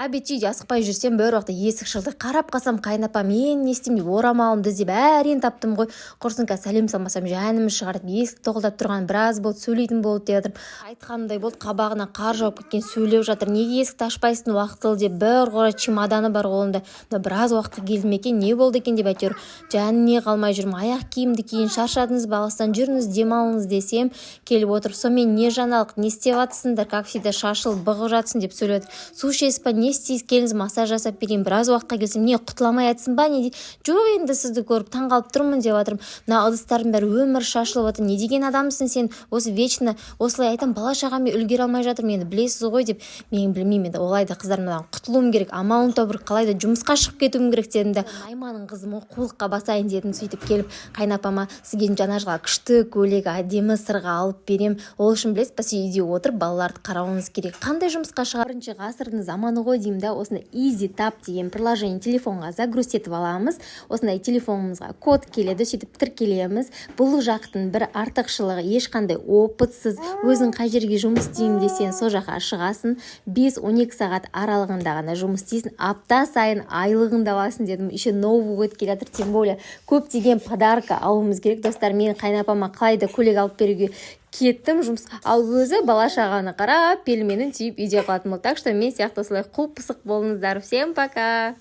Обедте үйде асықпай жүрсем, бір уақытта есік шылды. Қарап қалсам, қайынапам. Мен не істеймін деп, орамалымды іздеп әрең таптым ғой. Құрсын, қазір сәлем салмасам, жаным шығар деп, есік тоқылдап тұрған біраз болды, сөйлейтін болды деп жатырмын. Айтқанымдай болды, қабағына қар жауып кеткен, сөйлеп жатыр. «Неге есікті ашпайсың уақытылы?» – деп. Бір қора чемоданы бар қолында. Мына біраз уақытқа келді ме екен, не болды екен деп, әйтеуір жаніне қалмай жүрмін. «Аяқ киімді киін, шаршадыңыз ба, алыстан, жүріңіз, демалыңыз», – десем, келіп отырып: «Сонымен, не жаңалық, не істеп жатсыңдар? Как всегда шашылып, бұғып жатсың», – деп сөйлеп жатыр. «Су ішесіз ба, не істейсіз? Келіңіз, массаж жасап берейін». Біраз уақытқа келсем, не, құтыла алмай жатсың ба, не дейді. «Жоқ, енді сізді көріп таңғалып тұрмын», – деп жатырмын. «Мына ыдыстардың бәрі өмір шашылып жатыр, не деген адамсың сен осы, вечно осылай айтамын, бала шағамен үлгере алмай жатырмын енді, білесіз ғой», – деп. Мен білмеймін енді, олай да қыздар, мынадан құтылуым керек, амалын тауып, қалай да жұмысқа шығып кетуім керек дедім да, найманның қызымын ғой, қулыққа басайын дедім. Сөйтіп келіп қайынапама: «Сізге жаңа жылға күшті көйлек, әдемі сырға алып беремін. Ол үшін, білесіз ба, сіз үйде отырып балаларды қарауыңыз керек. Қандай жұмысқа шығар, бірінші ғасырдың заманы ғой», – деймін да. Осындай Изи Тап деген приложение телефонға загрузить етіп аламыз. Осындай телефонымызға код келеді, сөйтіп тіркелеміз. Бұл жақтың бір артықшылығы: ешқандай опытсыз, өзің қай жерге жұмыс істеймін десең, сол жаққа шығасың. 5-12 сағат аралығында ғана жұмыс істейсің, апта сайын айлығыңды аласың дедім. Еще Новый год келе жатыр, тем более көптеген подарка алуымыз керек, достар. Мен қайынапама қалай да көйлек алып беруге кеттім жұмыс, ал өзі бала шағаны қарап, пельменін түйіп, үйде қалатын болды. Так что мен сияқты осылай қу пысық болыңыздар. Всем пока!